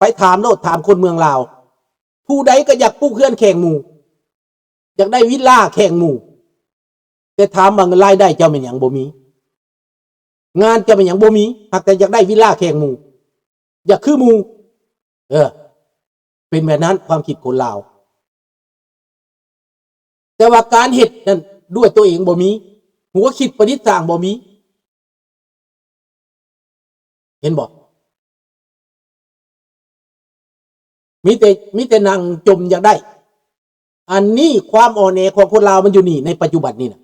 ປຖາມໂລດ ຖາມຄົນເມືອງລາວ ຜູ້ໃດກໍຢາກປຸກເຮືອນແຂ່ງໝູ່ ຢາກໄດ້ວິລລາແຂ່ງໝູ່ ແຕ່ຖາມວ່າລາຍໄດ້ເຈົ້າແມ່ນຫຍັງ? ບໍ່ມີ. ງານເຈົ້າແມ່ນຫຍັງ? ບໍ່ມີ. ຫາກແຕ່ຢາກໄດ້ວິລລາແຂ່ງໝູ່ ຢາກຄືໝູ່. ເອີ ເປັນແບບນັ້ນຄວາມຄິດຄົນລາວ. ແຕ່ວ່າການເຮັດນັ້ນດ້ວຍຕົວເອງບໍ່ມີ. ຫົວຄິດປະດິດສ້າງບໍ່ມີ. ເຫັນບໍ່? ມີແຕ່ ມີແຕ່ນັ່ງຈົ່ມຢາກໄດ້. ອັນນີ້ຄວາມອ່ອນແອຂອງຄົນລາວມັນຢູ່ນີ້ ໃນປັດຈຸບັນນີ້ນະ.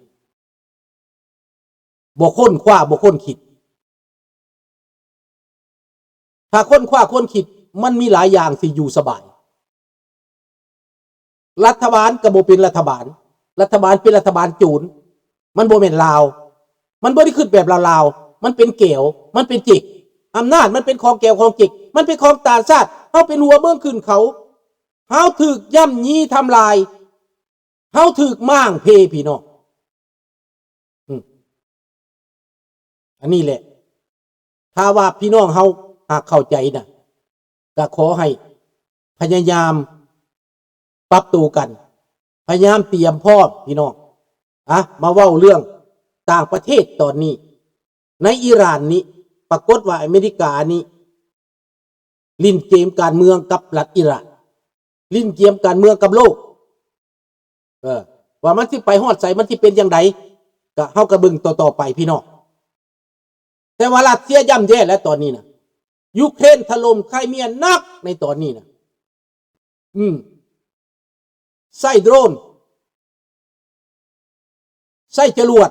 ບໍ່ຄົ້ນຄວ້າ ບໍ່ຄົ້ນຄິດ. ຖ້າຄົ້ນຄວ້າຄົ້ນຄິດ ມັນມີຫຼາຍຢ່າງຊິຢູ່ສະບາຍ. ລັດຖະບານກໍບໍ່ເປັນລັດຖະບານ, ລັດຖະບານເປັນລັດຖະບານໂຈນ. ມັນບໍ່ແມ່ນລາວ, ມັນບໍ່ໄດ້ຄິດແບບລາວໆ, ມັນເປັນແກວ, ມັນເປັນເຈັກ. ອຳນາດມັນເປັນຂອງແກວຂອງເຈັກ, ມັນເປັນຂອງຕ່າງຊາດ. ເຮົາເປັນຫົວເມືອງຂຶ້ນເຂົາ, ເຮົາຖືກຍ່ຳຢີທຳລາຍ, ເຮົາຖືກມ້າງເພ ພີ່ນ້ອງ. ອືມ ອັນນີ້ແຫຼະ ຖ້າວ່າພີ່ນ້ອງເຮົາຫາກເຂົ້າໃຈນະ ກະຂໍໃຫ້ພະຍາຍາມປັບໂຕກັນ, ພະຍາຍາມຕຽມພ້ອມ ພີ່ນ້ອງ. ອະ ມາເວົ້າເລື່ອງຕ່າງປະເທດຕອນນີ້. ໃນອີຣານນີ້ ປາກົດວ່າອາເມລິການີ້ ຫຼິ້ນເກມການເມືອງກັບລັດອີຣານ, ຫຼິ້ນເກມການເມືອງກັບໂລກ. ເອີ ວ່າມັນຊິໄປຮອດໃສ, ມັນຊິເປັນຈັ່ງໃດ, ກະ ເຮົາກະເບິ່ງຕໍ່ໆໄປ ພີ່ນ້ອງ. ແຕ່ວ່າຣັດເຊຍຍ່ຳແຍ່ແລ້ວຕອນນີ້ນະ. ຢູເຄຣນຖະຫຼົ່ມໄຄເມຍໜັກໃນຕອນນີ້ນະ. ອືມ ໃຊ້ໂດຣນ ໃຊ້ຈະຫຼວດ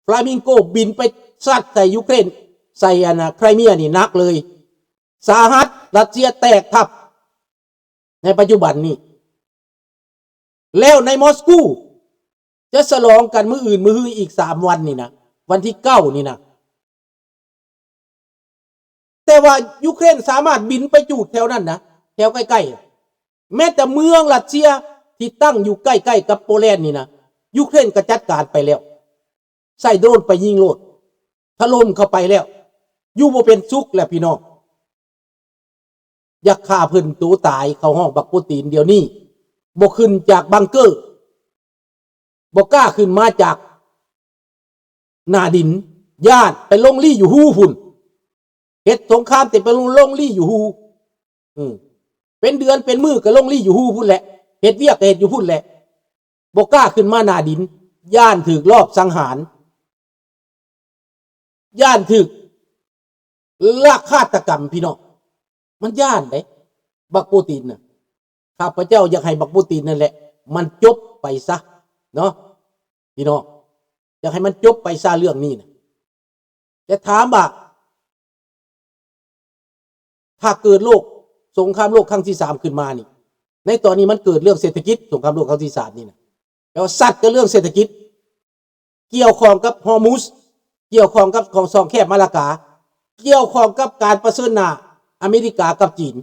Flamingo ບິນໄປຊັດໃສ່ຢູເຄຣນ ໃສ່ອັນນະ ໄຄເມຍນີ້ໜັກເລີຍ ສາຫັດ. ຣັດເຊຍແຕກທັບໃນປັດຈຸບັນນີ້. ແລ້ວໃນມອສກູຈະສະຫຼອງກັນມື້ອື່ນມື້ຮືອີກສາມວັນນີ້ນະ, ວັນທີເກົ້ານີ້ນະ. ແຕ່ວ່າຢູເຄຣນສາມາດບິນໄປຈູດແຖວນັ້ນນະ, ແຖວໃກ້ໆ. ແມ້ແຕ່ເມືອງຣັດເຊຍທີ່ຕັ້ງຢູ່ໃກ້ໆກັບໂປແລນນີ້ນະ, ຢູເຄຣນກໍຈັດການໄປແລ້ວ, ໃຊ້ໂດຣນໄປຍິງໂລດ, ຖະຫຼົ່ມເຂົ້າໄປແລ້ວ, ຢູ່ບໍ່ເປັນສຸກແລ້ວ ພີ່ນ້ອງ. ຢາກຂ້າເພິ່ນໂຕຕາຍ, ເຂົາຮ້ອງບັກປູຕິນດຽວນີ້ ບໍ່ຂຶ້ນຈາກບັງເກີ, ບໍ່ກ້າຂຶ້ນມາຈາກໜ້າດິນ, ຢ້ານໄປລົງລີ້ຢູ່ຮູພຸ້ນ. ເຮັດສົງຄາມແຕ່ໄປລົງ ລົງລີ້ຢູ່ຮູ. ອືມ ເປັນເດືອນເປັນມື້ກໍລົງລີ້ຢູ່ຮູພຸ້ນແຫຼະ, ເຮັດວຽກກໍເຮັດຢູ່ພຸ້ນແຫຼະ, ບໍ່ກ້າຂຶ້ນມາໜ້າດິນ, ຢ້ານຖືກລອບສັງຫານ. ຢ້ານຖືກລັກຄາດຕະກຳ ພີ່ນ້ອງ, ມັນຢ້ານເດ້ ບັກປູຕິນນະ. ຂ້າພະເຈົ້າຢາກໃຫ້ບັກປູຕິນນັ້ນແຫຼະ ມັນຈົບໄປຊະເນາະ ພີ່ນ້ອງ, ຢາກໃຫ້ມັນຈົບໄປຊະເລື່ອງນີ້ນະ. ແຕ່ຖາມວ່າ ຖ້າເກີດໂລກ ສົງຄາມໂລກຄັ້ງທີສາມຂຶ້ນມານີ້, ໃນຕອນນີ້ມັນເກີດເລື່ອງເສດຖະກິດ, ສົງຄາມໂລກຄັ້ງທີສາມນີ້ນະ, ແປວ່າຊັດກັນເລື່ອງເສດຖະກິດ, ກ່ຽວຂ້ອງກັບຮອມຸດ, ກ່ຽວຂ້ອງກັບຂອງຊ່ອງແຄບມາລາກາ, ກ່ຽວຂ້ອງກັບການປະເຊີນໜ້າອາເມລິກາກັບຈີນ.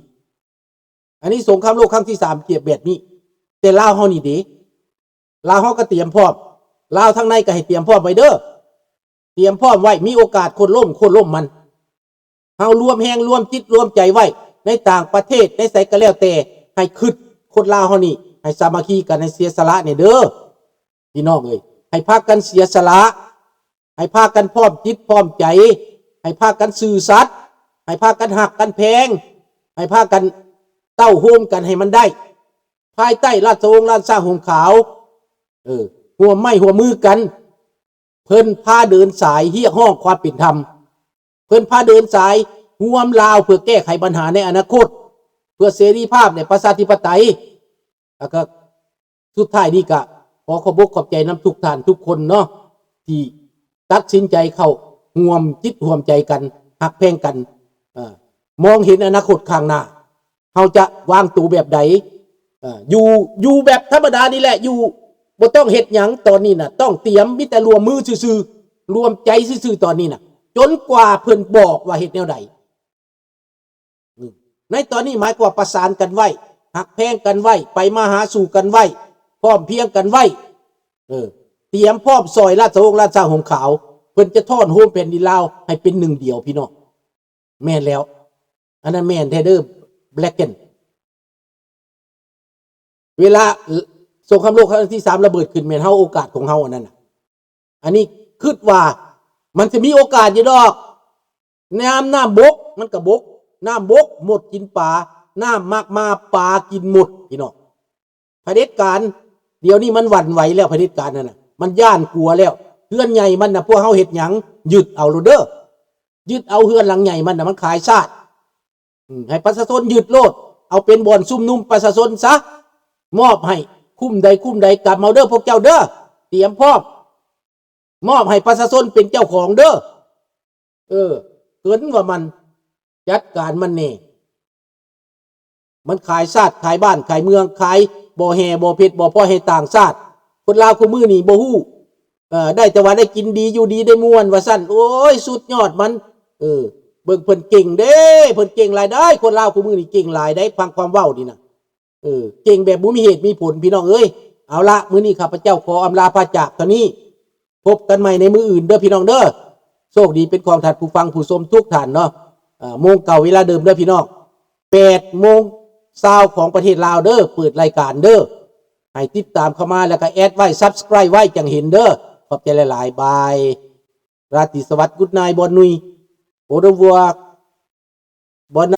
ອັນນີ້ສົງຄາມໂລກຄັ້ງທີສາມ ກຽບແບບນີ້. ແຕ່ລາວເຮົານີ້ເດ? ລາວເຮົາກໍຕຽມພ້ອມ, ລາວທາງໃນກໍໃຫ້ຕຽມພ້ອມໄວ້ເດີ. ຕຽມພ້ອມໄວ້, ມີໂອກາດໂຄ່ນລົ້ມ, ໂຄ່ນລົ້ມມັນ. ເຮົາລວມແຮງ, ລວມຈິດ, ລວມໃຈໄວ້, ໃນຕ່າງປະເທດ, ໃນໃສກໍແລ້ວແຕ່, ໃຫ້ຄິດຄົນລາວເຮົານີ້ ໃຫ້ສາມັກຄີກັນ, ໃຫ້ເສຍສະຫຼະແດ່ເດີ ພີ່ນ້ອງເອີຍ. ໃຫ້ພາກັນເສຍສະຫຼະ, ໃຫ້ພາກັນພ້ອມຈິດພ້ອມໃຈ, ໃຫ້ພາກັນຊື່ສັດ, ໃຫ້ພາກັນຮັກກັນແພງ, ໃຫ້ພາກັນເຕົ້າໂຮມກັນໃຫ້ມັນໄດ້ ພາຍໃຕ້ລາຊະວົງລ້ານຊ້າງຫົມຂາວ, ເອີ, ຮ່ວມໄມ້ຮ່ວມມືກັນ. ເພິ່ນພາເດີນສາຍຮຽກຮ້ອງຄວາມເປັນທຳ, ເພິ່ນພາເດີນສາຍຮ່ວມລາວເພື່ອແກ້ໄຂບັນຫາໃນອະນາຄົດ, ເພື່ອເສລີພາບ ແລະ ປະຊາທິປະໄຕ. ແລ້ວກໍສຸດທ້າຍນີ້ກໍຂໍຂອບອົກຂອບໃຈນຳທຸກທ່ານທຸກຄົນເນາະ ທີ່ຕັດສິນໃຈເຂົ້າຮ່ວມຈິດຮ່ວມໃຈກັນ, ຮັກແພງກັນ, ເອີ, ມອງເຫັນອະນາຄົດຂ້າງໜ້າ. ເຮົາຈະວາງໂຕແບບໃດ? ເອີ ຢູ່ ຢູ່ແບບທຳມະດານີ້ແຫຼະ, ຢູ່ ບໍ່ຕ້ອງເຮັດຫຍັງຕອນນີ້ນະ, ຕ້ອງຕຽມ, ມີແຕ່ລວມມືຊື່ໆ, ລວມໃຈຊື່ໆຕອນນີ້ນະ, ຈົນກວ່າເພິ່ນບອກວ່າເຮັດແນວໃດ. ອືມ ໃນຕອນນີ້ໝາຍຄວາມປະສານກັນໄວ້, ຮັກແພງກັນໄວ້, ໄປມາຫາສູ່ກັນໄວ້, ພ້ອມພຽງກັນໄວ້, ເອີ ຕຽມພ້ອມຊ່ອຍລາຊະວົງລ້ານຊ້າງຫົມຂາວ, ເພິ່ນຈະທ້ອນໂຮມແຜ່ນດິນລາວໃຫ້ເປັນໜຶ່ງດຽວ, ພີ່ນ້ອງ. ແມ່ນແລ້ວ, ອັນນັ້ນແມ່ນແທ້ເດີ, Black Hand ເວລາ ສົງຄາມໂລກຄັ້ງທີສາມລະເບີດຂຶ້ນ ແມ່ນເຮົາ ໂອກາດຂອງເຮົາອັນນັ້ນນະ. ອັນນີ້ຄິດວ່າມັນຊິມີໂອກາດຢູ່ດອກ. ນ້ຳ ນ້ຳບົກມັນກະບົກ, ນ້ຳບົກມົດກິນປາ, ນ້ຳມາກມາປາກິນມົດ ພີ່ນ້ອງ. ຜະເດັດການດຽວນີ້ມັນຫວັ່ນໄຫວແລ້ວ, ຜະເດັດການນັ້ນນະ ມັນຢ້ານກົວແລ້ວ. ເຮືອນໃຫຍ່ມັນນະ ພວກເຮົາເຮັດຫຍັງ? ຍຶດເອົາໂລດເດີ, ຍຶດເອົາເຮືອນຫຼັງໃຫຍ່ມັນນະ, ມັນຂາຍຊາດ. ອືມ ໃຫ້ປະຊາຊົນຍຶດໂລດ, ເອົາເປັນບ່ອນຊຸມນຸມປະຊາຊົນຊະ, ມອບໃຫ້ຄຸ້ມໃດຄຸ້ມໃດ ກຳເອົາເດີພວກເຈົ້າເດີ, ຕຽມພ້ອມ ມອບໃຫ້ປະຊາຊົນເປັນເຈົ້າຂອງເດີ. ເອີ ເກີນວ່າມັນ ຈັດການມັນແດ່. ມັນຂາຍຊາດ ຂາຍບ້ານ ຂາຍເມືອງ ຂາຍບໍ່ແຮ່ບໍ່ເພັດ ບໍ່ພໍໃຫ້ຕ່າງຊາດ. ຄົນລາວຄູ່ມື້ນີ້ບໍ່ຮູ້ ເອີ ໄດ້ແຕ່ວ່າໄດ້ກິນດີຢູ່ດີໄດ້ມ່ວນວ່າຊັ້ນ. ໂອ້ຍ ສຸດຍອດມັນ. ເອີ ເບິ່ງເພິ່ນເກັ່ງເດ້ ເພິ່ນເກັ່ງຫຼາຍໄດ໋. ຄົນລາວຄູ່ມື້ນີ້ເກັ່ງຫຼາຍໄດ໋ ຟັງຄວາມເວົ້ານີ້ນະ. ເອີ ເກັ່ງແບບບໍ່ມີເຫດມີຜົນ ພີ່ນ້ອງເອີຍ. ເອົາລະ ມື້ນີ້ຂ້າພະເຈົ້າຂໍອຳລາພາຈາກເທົ່ານີ້. ພົບກັນໃໝ່ໃນມື້ອື່ນເດີພີ່ນ້ອງເດີ. ໂຊກດີເປັນຂອງທ່ານຜູ້ຟັງຜູ້ຊົມທຸກທ່ານເນາະ. ເອີ ໂມງເກົ່າເວລາເດີມເດີພີ່ນ້ອງ, ແປດໂມງຊາວຂອງປະເທດລາວເດີ, ເປີດລາຍການເດີ. ໃຫ້ຕິດຕາມເຂົ້າມາ ແລ້ວກໍແອັດໄວ້ ຊັບສະໄຄຣບ໌ໄວ້ ຈັ່ງເຫັນເດີ. ຂອບໃຈຫຼາຍໆ. ບາຍ. ລາຕີສະຫວັດ. Good night. Bonne nuit. Au revoir. Bonne